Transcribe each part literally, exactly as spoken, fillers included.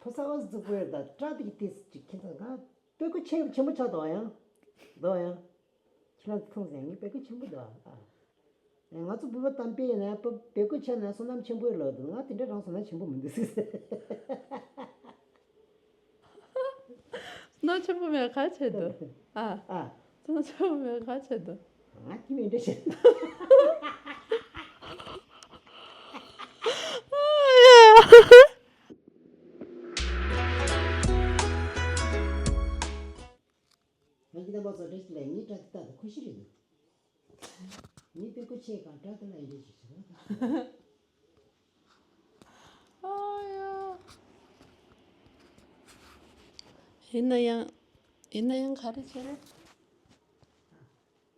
ཕོ་གསར་བ་གཟུགས་པོ་ཡོད་ད་སྐྲ་དེ་གི་ཏིས་ཅིག་ཁྱེད་ཚོ་གང་དཔེ་ཁུ་ཆེ་ཆེན་པོ་ཆགས་འདུག་ཡང་འདུག་ཡང་། ཁྱེད་རང་ཚོ་མཐོང་ཟེར་ངས་དཔེ་ཁུ་ཆེན་པོ་འདུག་ཨ། ང་ཚོ་བོད་པ་གཏམ་དཔེ་ཡིན་ན་དཔེ་དཔེ་ཁུ་ཆེ་ན་བསོད་ནམས་ཆེན་པོ་ཡོད་ལབ་འདུག་ང་དེ་འདྲ་རང་བསོད་ནམས་ཆེན་པོ་མི་འདུག་ཟེར། ནོར་ཆེན་པོ་མེད་ག་བྱས་འདུག་ཨ། ཨ། ནོར་ཆེན་པོ་མེད་ག་བྱས་འདུག་ང་ཁྱི་མི་འདྲ་བྱས། ང་ཁྱི་དམ་པ་ཚོ་འདྲ་ཞིག་ལ་ངའི་སྐྲ་དེ་ལྟ་དང་ཁུ་ཤི་རེད་འདུག་ངའི་དཔེ་ཁུ་ཆེ་གང་སྐྲ་དེ་ལ་ཡི་རེ་ཞིག་བྱེད་རོགས། ཨ་ཡ། ཡིན་ན་ཡང་། ཡིན་ན་ཡང་ག་རེ་བྱེད་རེད།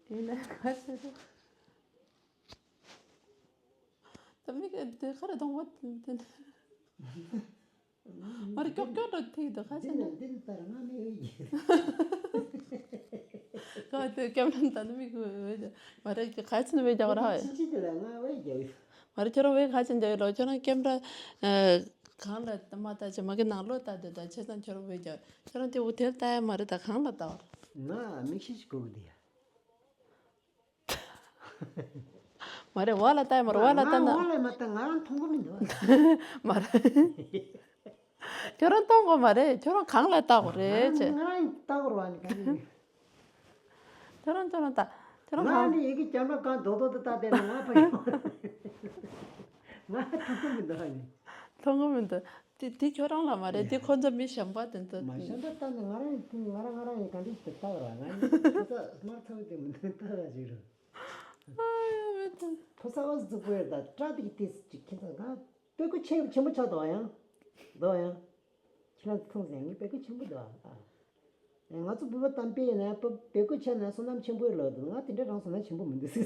ཡིན་ན་ཡང་ག་རེ་བྱེད་རེད། ད་མིག་དེ་ག་རེ་གདོང་པ་དེ། མ་རེད་ཀྱོག་ཀྱོག་འགྲོ་ཐིག་འདུག་ག་ཚོད་ན། འདི་ལྟར་ང་མི་འོས་རྒྱུ། ག་དེ་ཀེམ་ར་ད་ནི་མིག་འོས་རྒྱུ། མ་རེད་ཀྱི་ག་ཚོད་ན་འོས་རྒྱུ་ར། ཕྱི་ཕྱི་དེ་ལ་ང་འོས་རྒྱུ། མ་རེད་ཁྱོད་རང་འོས་ག་ཚོད་འཇོག་ཡོད་ལོ། ཁྱོད་རང་ཀེམ་ར་གང་ལ་མ་ལྟ་ཅེ་མ་གི་ནང་ལོགས་ལྟ་དེ་ད་བྱས་ཙང་ཁྱོད་རང་འོས་རྒྱུ། ཁྱོད་རང་དེ་འུ་དེར་ལྟ་ཡ་མ་རེད། ད་གང་ལ་ལྟ་བར། ང་མིག་ཤེལ་ཞིག་དགོས་ཀྱི་འདུག་ཡ། མ་རེད། འོག་ལ་ལྟ་ཡ་མ་རེད། འོག་ལ་ལྟ་ན། ང་འོག་ལ་མ་ལྟ་ང་རང་མཐོང་གི་མི་འདུག་མ་རེད། ཁྱོད་རང་མཐོང་གི་མ་རེད། ཁྱོད་རང་གང་ལ་ལྟ་གི་རེད་ང་ཅེ། ང་རང་ལྟ་གི་རེད་བ་ནི་ག་རེ། ཁྱོད་རང་ཁྱོད་རང་ལྟ། ཁྱོད་རང་ང་གང་ནི་ཡི་གེ་རྒྱབ་ལ་གང་རྡོག་རྡོག་ཏུ་ལྟ་བསྡད་ན་ང་ཕ་གི་ང་མཐོང་གི་མི་འདུག་ཨ་ནི། མཐོང་གི་མི་འདུག་དེ་དེ་ཁྱོད་རང་ལ་མ་རེད། དེ་ཁོ་ཚོ་མི་གཞན་པ་དེ་ཚོ། མ་གཞན་པ་ལྟ་ནི་ང་རང་ཡིན། ང་རང་ང་རང་ཡིན་ག་འདྲ་ཞིག་ཏུ་ལྟ་བར་ང་ཡིན་ཁོ་ཚོ་སྨར་ཚ་བོ་དེ་མི་འདུག་ལྟ་བ་ཞིག་རུ། ཨ་ཡ་མི་འདུག་ཕོ་གསར་བ་གཟུགས་པོ་ཡོད་ད་སྐྲ་དེ་གི་ཏིས་ཅིག་ཁྱེད་ཚོ་གང་དཔེ་ཁུ་ཆེ་ཆེན་པོ་ཆགས་འདུག་ཡང་འདུག་ཡང་། ཁྱེད་རང་ཚོ་མཐོང་ཟེར་ངས་དཔེ་ཁུ་ཆེན་པོ་འདུག་ཨ། ང་ཚོ་བོད་པ་གཏམ་དཔེ་ཡིན་ན་དཔེ་དཔེ་ཁུ་ཆེ་ན་བསོད་ནམས་ཆེན་པོ་ཡོད་ལབ་འདུག་ང་དེ་འདྲ་རང་བསོད་ནམས་ཆེན་པོ་མི་འདུག་ཟེར།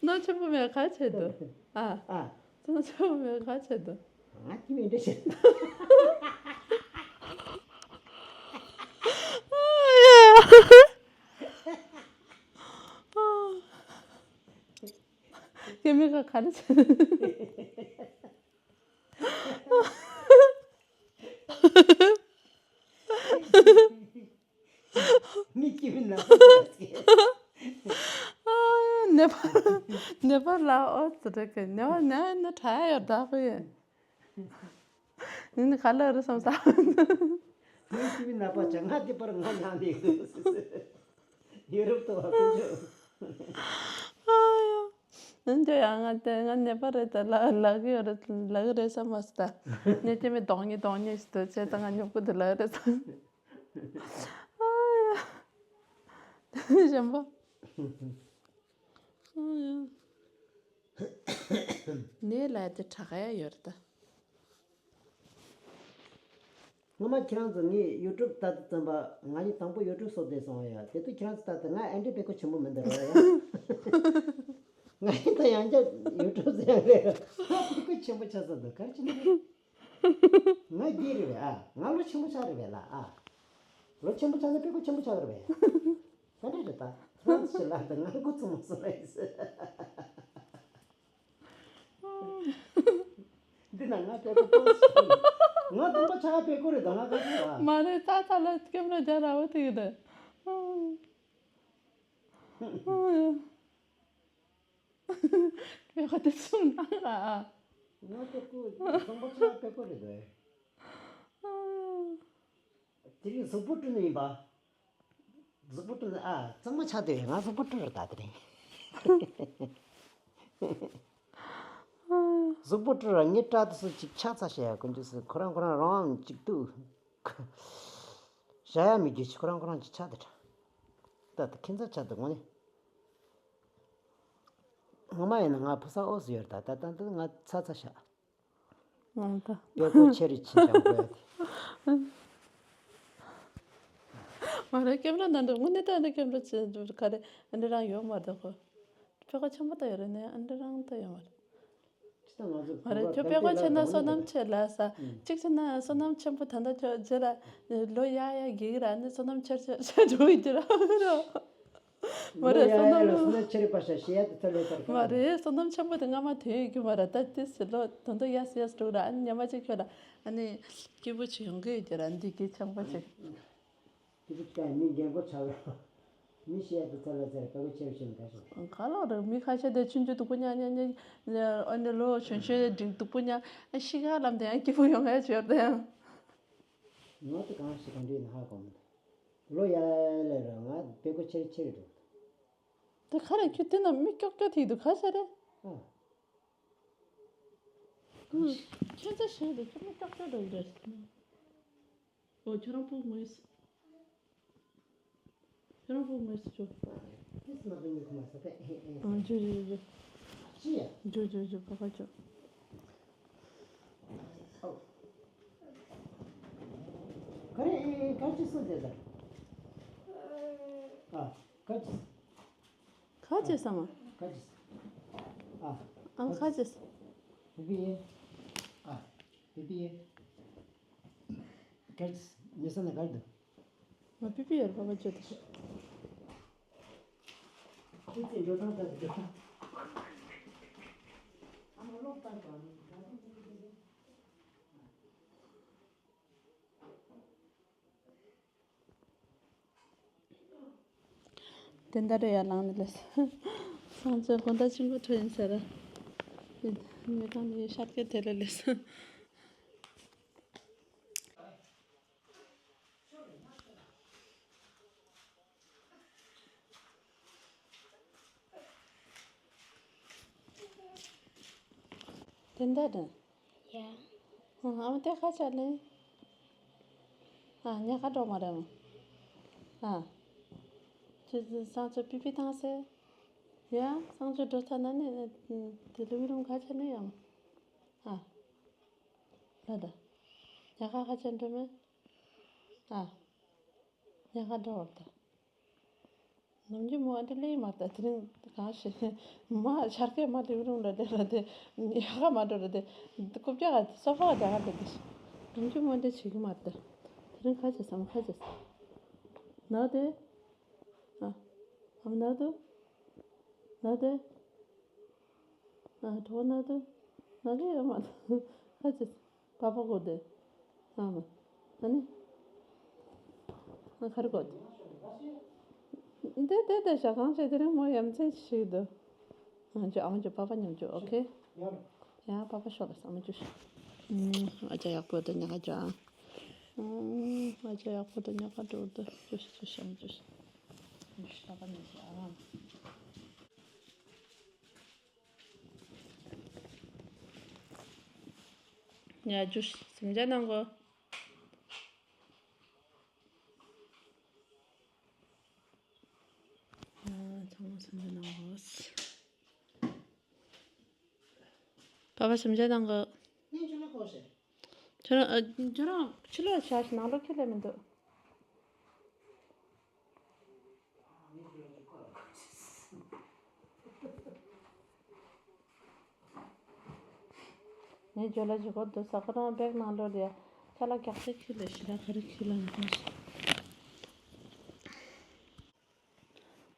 ནོར་ཆེན་པོ་མེད་ག་བྱས་འདུག་ཨ། ཨ། ནོར་ཆེན་པོ་མེད་ག་བྱས་འདུག་ང་ཁྱི་མི་འདྲ་བྱས། ཁྱི་མི་ག་ག་རེ་བྱས། མི་སྐྱིད་པའི་ནང་དུ་ནེ་པཱལ་ནེ་པཱལ་ལ་ཨོ་ཙི་རེད་གི་ནེ་པཱལ་ནེ་ནེ་ཁྲ་ཡོད་ད་པའི་ནི་ནི་ག་ལ་རུ་སོང་ས། མི་སྐྱིད་པའི་ནག་པ་ཅག་ང་དེ་པར་ང་ནང་ནས་ཡུ་རོབ་ཏུ་བ་ཀུན་སྤྱོད། ཨ་ཡོ། ཨ་འདྲ་ཡང་ང་དེ་ང་ནེ་པཱལ་རེད་ད་ལ་ལ་གི་ཡོད་རེད་ལ་གི་རེད་ས་མ་སི་ད། ནེ་ཅེ་མི་གདོང་ཉེ་གདོང་ཉེ་ཞིག་ཏུ་བྱས་ད་ང་ཉོབ་གི་འདུག་ལ་གི་རེད་ས། ཨ་ཡ། གཞན་པ། ཨ་ཡ། ནེ་ལ་དེ་དྲག་ཡ་ཡོད་རེད་ད། སྔོན་མ་ཁྱེད་རང་ཚོ་ངས་ཡུ་ཊུབ་ལྟ་དུས་ཙམ་པ་ང་ཡི་དང་པོ་ཡུ་ཊུབ་བཟོ་བསྡད་སོང་ཡ། དེ་དུས་ཁྱེད་རང་ཚོ་ལྟ་དུས་ང་ཨེ་འདྲའི་དཔེ་ཁུ་ཆེན་པོ་མི་འདུག་ར་ཡ། ང་ཡི་ད་ཡང་བསྐྱར་ཡུ་ཊུབ་ཟེར་ཡ་རེད། ང་དཔེ་ཁུ་ཆེན་པོ་ཆགས་ས་འདུག་ག་རེ་བྱས་ནས་རེད། ང་རྒས་རེད་བས་ཨ། ང་ལོ་ཆེན་པོ་ཆགས་རེད་བས་ལ་ཨ། ལོ་ཆེན་པོ་ཆགས་ན་དཔེ་ཁུ་ཆེན་པོ་ཆགས་རེད་བས། ག་འདྲ་རེད་ད། ཁྱེད་རང་ཚོ་ཞིག་ལ་ད་ང་མགོ་ཚུགས་མ་སོང་ལ་ཡིན་ཟེར། འདི་ན་ང་དཔེ་ཁུ་པོ་ཞིག་ང་དུ་པ་ཆ་དཔེ་ཁུ་རེད་ད་ང་ག་ཚོད་བ། མ་རེད་ད་ད་ལ་ཀེམ་ར་རྒྱ་ར་བ་དེ་གི་ད། དཔེ་ཁུ་དེ་ཚུགས་ན་ཨ། ང་དཔེ་ཁུ་དུ་པ་ཆ་དཔེ་ཁུ་རེད་ད། དེ་རིང་གཟུགས་པོ་བཀྲུས་ནི་ཡིན་པ། གཟུགས་པོ་བཀྲུས་ནི་ཨ་གཙང་མ་ཆགས་དེ་ང་གཟུགས་པོ་བཀྲུས་ར་ད་དེ་རིང་། གཟུགས་པོ་བཀྲུས་ར་ངའི་སྐྲ་དེ་ཚོ་ཅིག་ཆག་ཚ་ཤེས་ཡ་ཀུན་སྤྱོད་སུ་ཁོ་རང་ཁོ་རང་རང་ཅིག་ཏུ། བྱ་ཡ་མི་རྒྱུ་ཅིག་ཁོ་རང་ཁོ་རང་ཅིག་ཆགས་དེ་དྲ། ད་ད་ཁྱིམ་ཚ་ཆགས་དེ་དངོས་གནས། ངོ་མ་ཡིན་ན་ང་ཕོ་གསར་ཨོ་སི་ཡོད་ར་ད་ད་ད་ད་ང་ཚ་ཚ་ཤ། ང་ད། ཡོད་པོ་ཆེ་རི་ཆེ་ཞང་པོ་ཡོད། མ་རེད་ཀེམ་ར་ནང་དུ་དངོས་གནས་ད་འདི་ཀེམ་ར་ཆེ་ག་རེ་འདི་རང་ཡོད་མ་རེད་ཁོ། ཕྱོགས་ཁ་ཆེན་པོ་ད་ཡོད་རེད་ནས་འདི་རང་ད་ཡོད་མ་རེད། ཅི་ད་ང་ཚོ་མ་རེད་ཁྱོད་དཔེ་ཁོ་ཆེ་ན་བསོད་ནམས་ཆེ་ལ་ས་གཅིག་ཆེ་ན་བསོད་ནམས་ཆེན་པོ་ད་ད་ཁྱོད་རྗེས་ལ་ལོ་ཡ་ཡ་གི་ར་ནི་བསོད་ནམས་ཆེ་ཆེ་ཆེ་འགྲོ་ཡི་ར་རོ། མ་རེད། བསོད་ནམས། ལོ་ཡ་ཡ་ལ་བསོད་ནམས་ཆེ་རིག་པ་ཤ་ཤེས་ཡ་དེ་ཚོ་ལས་དར་ག་མ་རེད། བསོད་ནམས་ཆེན་པོ་དེ་སྔ་མ་དོན་ཡོད་རྒྱུ་མ་རེད། ད་དེ་ཟེར་ལོ་དོན་དུ་ཡ་སི་ཡ་སི་འགྲོ་ར། ཨ་ནི་ཉི་མ་གཅིག་ཁྱོད་ལ་ཨ་ནི་སྐྱིད་པོ་ཆེ་ཡོང་གི་ཡོད་རྒྱུ་ར། འདི་གི་ཆང་པ་ཆེ། དེ་ཚོ་ཀྱང་མི་རྒན་པོ་ཆགས་ལ། མི་ཤེས་ཡ་དེ་ཚོ་ལ་ཟེར་དགའ་པོ་ཆེ་བཞིན་ག་ཞིག་ག་ལོག་རེད། མི་ཁ་ཤས་དེ་ཆུང་ཆུང་སྡུག་པོ་ཉག་ཉག་ཉག་ཨ་ནི་ལོ་གཞོན་གཞོན་འགྲིག་སྡུག་པོ་ཉག་ཤི་ཁ་ལམ་དེ་ཡང་སྐྱིད་པོ་ཡོང་ཡ་ཆེ་བ་དེ་ཡང་། ང་དེ་གང་ཞིག་གང་འདྲ་ཡིན་ཧ་གོ་མི་འདུག་ལོ་ཡ་ལས་ར་ང་དཔེ་གོ་ཆེར་ཆེར་འགྲོ། དེ་ག་རེ་ཁྱོད་དེ་ན་མི་ཀྱོག་ཀྱོག་ཐིག་འདུག་ག་ཤ་རེད། ཨ། ཁྱོད་ཚ་ཞིག་འདུག་ཁྱོད་མི་ཀྱོག་ཀྱོག་འགྲོ་རེད། ཨོ་ཁྱོད་རང་ཕུག་ངོས་སུ། ཁྱོད་རང་ཕུག་ངོས་སུ་ཅོ། ཨ་ཇོ་ཇོ་ཇོ་ཇོ། ཅི་ཡ། ཇོ་ཇོ་ཇོ་པ་པ་ཅོ། ཨོ། ག་རེ་ཨེ་ཨེ་ག་ཅི་སུ་དེ་ད། ཨ་ག་ཅི། ག་ཅི་ས་མ། ག་ཅི། ཨ། ཨང་ག་ཅི་ས། བི་བི་ཨེ། ཨ། བི་བི་ཨེ། ག་ཅི་ས། མི་ས་ན་ག་རེ་འདུག་ང་པི་པི་ཡར་པ་པ་ཅོ་དེ། ཁྱོད་ཚེ་འགྲོ་སྟངས་ལྟ་དུ་འགྲོ། ཨ་མ་ལོག་པར་པ། དེ་འདྲ་རེད་ཡ། ལངས་ནས་ལས་སང་ཚོད་དགོང་དག་ཆེན་པོ་ཐོན་ཡིན་ཟེར། མི་གང་ནས་ཤར་སྐད་དེ་ལས་ལས། དེ་འདྲ་རེད། ཡ། ཨ་མ་དེ་ཁ་ཆ་ལེན། ཨ་ཉ་ཁ་འགྲོ་མ་རེད་མོ། ཨ། ཁྱེད་ཚོ་སང་ཚོད་པི་པི་བཏང་ཟེར། ཡ་སང་ཚོད་འགྲོ་ཚར་ན་ནི་དེ་ལུག་རུམ་ཁ་ཆ་ལེན་ཡང་། ཨ། ལ་ད། ཉ་ཁ་ཁ་ཆ་འགྲོ་མེད། ཨ། ཉ་ཁ་འགྲོ་བར་ད། ནམ་རྒྱུན་མོ་ཨ་འདྲ་ལེ་མ་ལྟ་དེ་རིང་གང་ཞིག་མ་ཆར་ཁའི་མ་ལེ་རུང་ལ་ལེ་ལ་དེ་ཡག་ག་མ་འགྲོ་ར་དེ་རྐུབ་བཀྱག་ག་སོ་ཕ་ག་རྒྱག་ག་དེ་དེ་ནམ་རྒྱུན་མོ་འདྲ་བྱེད་གི་མ་ལྟ། དེ་རིང་ཁ་ཆེ་སམ་ཁ་ཆེ་ན་དེ་ཨ་ཨམ་ན་དུ་ན་དེ། ཨ་གྲོགས་ན་དུ་ན་གི་ཡོད་མ་ཐུབ་ཧ་ཅི་པ་པ་གོ་དེ་ཨ་མ་ཨ་ནི་ཨ་ཁར་གོ་དེ་དེ་དེ་དེ་ཞག་གང་བྱས་དེ་རིང་མོ་ཡ་མཚན་ཞིག་འདུག་ཨ་ཅོ་ཨ་མ་ཅོ་པ་པ་མཉམ་ཅོ། ཨོ་ཁེ། ཡ་པ་པ་ཤོག་ལ་ཨ་མ་ཅོ་ཤོག་ཨ་ཅག་ཡག་པོ་དང་ཉག་ག་ཅོ་ཨ། ཨ་ཅག་ཡག་པོ་དང་ཉག་ག་འགྲོ་དུ་ཅོ་ཤོག་ཅོ་ཤོག་ཨ་མ་ཅོ་ཤོག་པ་པ་མཉམ་ཅོ་ཨ། ཡ་ཇུས་སེམས་ཅན་ནང་གོ། ཚང་མ་སེམས་ཅན་ནང་གོ། པ་པ་སེམས་ཅན་ནང་གོ། ཁྱོད་རང་ཁྱོད་རང་ཕྱི་ལོགས་བཞག་ནང་ལོགས་ཁྱེར་ལས་མི་འདུག་ངས་ཇོ་ལ་ཇི་གོ་འདུག་ས་ཁོ་རང་བེག་ནང་ལོགས་ལ་ཡ་ཅ་ལག་རྒྱག་ཚད་ཁྱེར་ལས་ཞེ་དྲག་ག་རེ་ཁྱེར་ལ་མི་འདུག་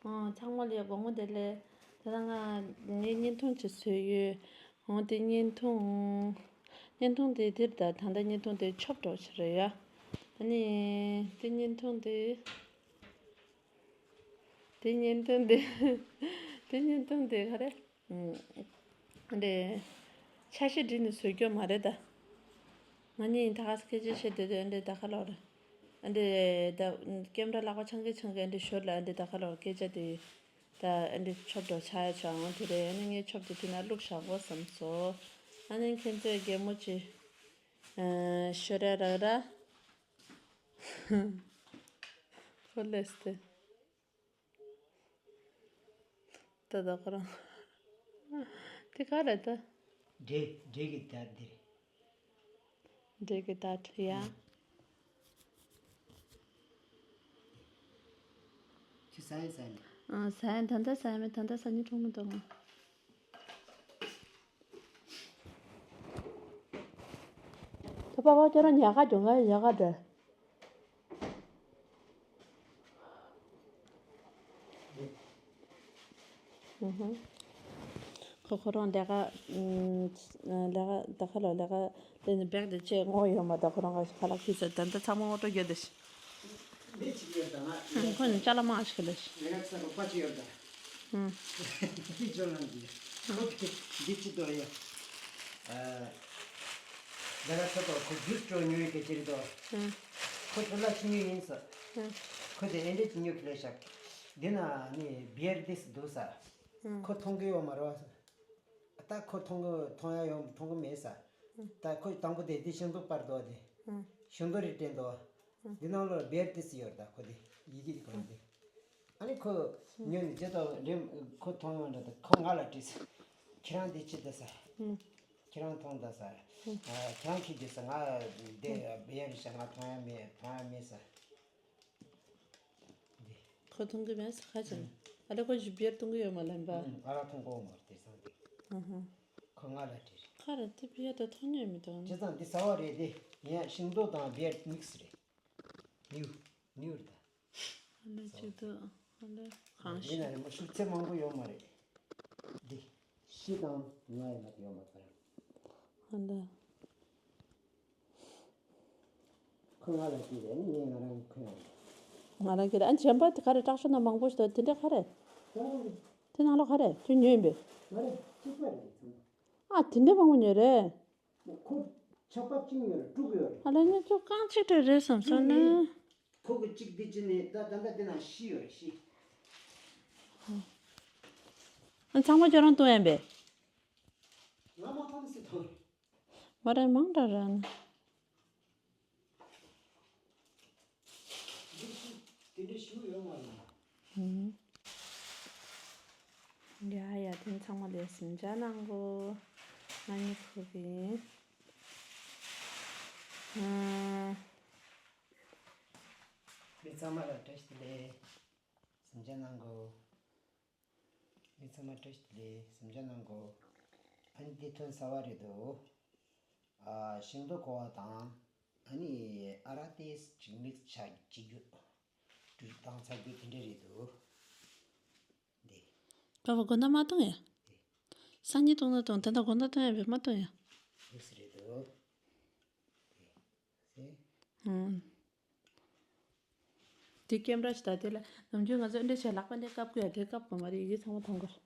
ཨོ་ཚང་མ་ལ་ཡ་དགོང་མོ་བདེ་ལེགས། ད་ལྟ་ང་ངའི་བརྙན་ཐུང་ཅིག་བཟོས་ཡོད། འོ་དེ་བརྙན་ཐུང་། བརྙན་ཐུང་དེ་འདིར་ད་ད་ལྟ་བརྙན་ཐུང་དེ་ཆོབ་འགྲོ་ཕྱིར་རེད་ཡ། ཨ་ནི་དེ་བརྙན་ཐུང་དེ། དེ་བརྙན་ཐུང་དེ། དེ་བརྙན་ཐུང་དེ་ག་རེ། ཨ་འདྲེ། ཆ་ཤས་བསྒྲིགས་ནས་བཟོས་རྒྱུ་མ་རེད་ད། ང་གཉིས་ད་ག་སེ་སྐད་ཆ་བཤད་དུས་དུས་ཨ་འདྲེ་ད་ག་ལོར། ཨ་འདྲེ་ད་ཀེམ་ར་ལག་པ་འཆང་གི་འཆང་གི་ཨ་འདྲེ་ཞོར་ལ་ཨ་འདྲེ་ད་ག་ལོར་སྐད་ཆ་དེ། ད་ཨ་འདྲེ་ཆོབ་འགྲོ་ཆགས་ཡ་ཆོག་ཨང་དེ་རེད། ཨ་ནི་ངས་ཆོབ་དེ་དུས་ན་བླུགས་བཞག་གོ་བསམ་སོང་། ཨ་ནི་ཁྱེད་ཚོས་གད་མོ་ཅིག་ཨ་ཤོར་ཡ་རག་ར། ཧོ་ལེས་ཏེ། ད་ད་ཁོ་རང་། དེ་ག་རེད་ད། འདྲེ་འདྲེ་གི་དར་འདིར། འདྲེ་གི་དར་ཡ། ཁྱི་ས་ཡི་ས་ནས། ཨ་ས་ཡི་ད་ལྟ་ས་ཡི་མེད། ད་ལྟ་ས་ཉི་གྲོང་མི་འདུག་ང་། ད་པ་པ་ཁྱོད་རང་ཉལ་ཁ་འགྲོ་ང་ཉལ་ཁ་འགྲོ། ཁོ་རང་ལས་ཀ་ལས་ཀ་ད་ཁ་ལོ་ལས་ཀ་དེ་ནི་བེག་དེ་ཅེས་ངོ་ཡོད་མ། ད་ཁོ་རང་ག་ཁ་ལག་ཁྱི་ཟེར་ད་ད་ཚང་མ་ངོ་སྤྲོད་རྒྱུ་དེ་ཤི། འདི་ཅིག་ཡོད་ད་ང་། ཁོ་ནི་ཅ་ལག་མང་ཞིག་ལ་ཤི། ལས་ཀ་ཚ་པོ་པ་ཅིག་ཡོད་ད། ཧུམ། འདི་ཇོ་ལང་གི། ཁོ་གི་འདི་ཅི་དོ་ཡ། ལས་ཀ་ཚ་པོ་ཁོ་ཇུས་སྤྲོ་ཉོ་ཡི་སྐད་ཅིག་རེད་དོ། ཧུམ། ཁོ་ཚོ་ལ་ཅི་ཉོ་ཡིན་ས། ཧུམ། ཁོ་དེ་ཨེ་འདྲས་ཅི་ཉོ་གི་ལས་ཤག། འདི་ན་ནི་བི་ཡར་དིས་འདུག་ས། ཧུམ། ཁོ་མཐོང་གི་ཡོད་མ་རེད་བ། ད་ཁོ་མཐོང་གི་མཐོང་ཡ་ཡོང་མཐོང་གི་མེད་ས། ད་ཁོ་དང་པོ་དེ་དེ་ཤིང་ཏོག་པར་འདུག་དེ། ཤིང་ཏོག་རེ་སྤྲད་འདུག། འདི་ནང་ལོ་བེར་ཏི་སི་ཡོད་ད་ཁོ་དེ་ཡི་གེ་དེ་ཁོ་རང་དེ། ཨ་ནི་ཁོ་ཉོ་ནི་རྗེས་ཐོག་རིམ་ཁོ་མཐོང་ཡོང་འདྲ་ད་ཁོ་ང་ལ་དྲིས། ཁྱེད་རང་དེ་ཅི་ད་ས། ཁྱེད་རང་མཐོང་ད་ས། ཁྱེད་རང་ཁྱེད་རྒྱུ་ས་ང་དེ་བེར་ཤ་ང་མཐོང་ཡ་མེད་མཐོང་ཡ་མེད་ས། འདི། ཁོ་མཐོང་གི་མེད་ས་ཁ་ཅན། ཨ་ལེ་ཁོ་ཞིབ་བར་མཐོང་གི་ཡོད་མ་ལན་པ། ཨ་ར་མཐོང་གོ་མ་རེད་དེ་སང་དེ། ཨ་ཧ། ཁོ་ང་ལ་དྲིས། ཁ་ར་དེ་བི་ཡ་ད་མཐོང་ཉན་མི་འདུག། ཅི་ཙང་འདི་ཟ་བ་རེད་དེ། ཡང་ཤིང་ཏོག་དང་བི་ཡ་མིག་སི་རེད། ནིའུ་ནིའུ་རེད་ད། ཨ་ལེ་ཅི་ད་ཨ་ལེ་གང་ཡིན་ན་ཤི། རེད་མ་ཤུགས་ཚད་མང་པོ་ཡོད་མ་རེད། འདི་ཤི་དང་ང་ཡི་མ་ཡོད་མ་ཚར། ཨ་ལེ། ཁོ་ང་ལ་ཅི་རེད་ངས་ང་རང་གི་ཁོས་ང་རང་གི་རེད། ཨ་གཞན་པ་དེ་ག་རེ་བཀྲག་ཤོག་ན་མང་པོ་ཞིག་འདུག། དེ་འདྲ་ག་རེ། ད་རང་རེད། དེ་ནང་ལོགས་ག་རེ་ཁྱོད་ཉོས་ཡིན་པས། ང་རེད་གཅིག་པ་རེད་ཚང་མ། ཨ་དེ་འདྲ་མང་པོ་ཉོས་རེད། ཁོ་ཆག་པ་གཅིག་ཉོས་རེད་དྲུག་ཡོད་རེད། ཨ་ལ་ཉོ་ཆོག་རྐང་གཅིག་འདྲ་རེད་བསམ་སོང་ན། ཁོ་གི་གཅིག་འདི་གཅིག་ནས་ད་ད་ལྟ་དེ་ནང་བཞི་ཡོད་རེད་བཞི། ཨ་ཚང་མ་ཁྱོད་རང་གཏོང་ཡིན་པས། ང་མ་གཏོང་སྲིད་དོ། མ་རེད་མང་དྲགས་ར་ན། དེ་འདྲ་ཞུ་ཡོད་མ་རེད། ཡ་ཡ་དེ་ཚང་མ་ལས་སེམས་ཅན་ནང་གོ། ང་ནི་ཁོ་གི་ཡིན། མི་ཚང་མ་ལ་བཀྲ་ཤིས་བདེ་ལེགས། སེམས་ཅན་ནང་གོ། མི་ཚང་མ་བཀྲ་ཤིས་བདེ་ལེགས་སེམས་ཅན་ནང་གོ། ཨ་ནི་འདི་ཐོན་ས་བ་རེད་དོ། ཨ་ཤིང་ཏོག་གོ་བ་དང་། ཨ་ནི་ཨ་ར་ཏེས་ཅིག་མིག་ཆ་ཅིག་རྒྱུ། དྲུད་བཏང་ཚ་རྒྱུ་དེ་འདྲ་རེད་དོ། འདི། པ་པ་གོ་ན་མ་གཏོང་ཡ། སང་ཉིན་གཏོང་ན་གཏོང་ད་ལྟ་གོ་ན་གཏོང་ཡ་བས་མ་གཏོང་ཡ། འདི་སི་རེད་དོ། འདི་སི། ཧུམ། དེ་ཀེམ་ར་ཞིག་ད་དེ་ལ་ནམ་རྒྱུན་ང་ཚོ་འདྲ་བྱས་ལག་པ་ལས་བཀབ་དགོས་ཡ་དེ་བཀབ་དགོས་མ་རེད་ཡི་གེ་ཚང་མ་མཐོང་དགོས།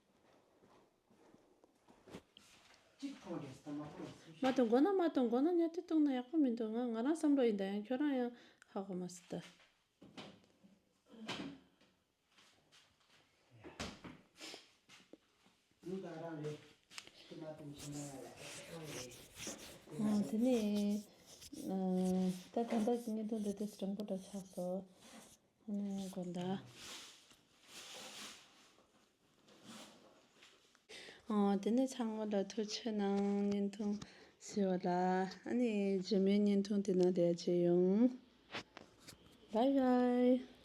གཅིག་མཐོང་རེད་ད་མ་མཐོང་སུ་ཞིག་མ་གཏོང་དགོས་ན་མ་གཏོང་དགོས་ན་ཉལ་ཏེ་གཏོང་ན་ཡག་པོ་མི་འདུག་ང་ང་རང་བསམ་བློ་ཡིན་ད་ཡང་ཁྱོད་རང་ཡང་ཧ་གོ་མ་སྲིད་ད། ཨོ་དེ་ནས་ཨ་ད་ད་ལྟ་གི་བརྙན་ཐུང་འདི་དེ་སྤྲང་པོ་འདྲ་ཆགས་སོང་། ཨ་ནི་དགོན་བདག་ཨོ་དེ་ནས་ཚང་མ་ལ་ཐུགས་རྗེ་གནང་། བརྙན་ཐུང་གཟིགས་པ་ལ། ཨ་ནི་རྗེས་མའི་བརྙན་ཐུང་དེ་ནང་དེ་མཇལ་ཡོང་། བཱའི་བཱའི།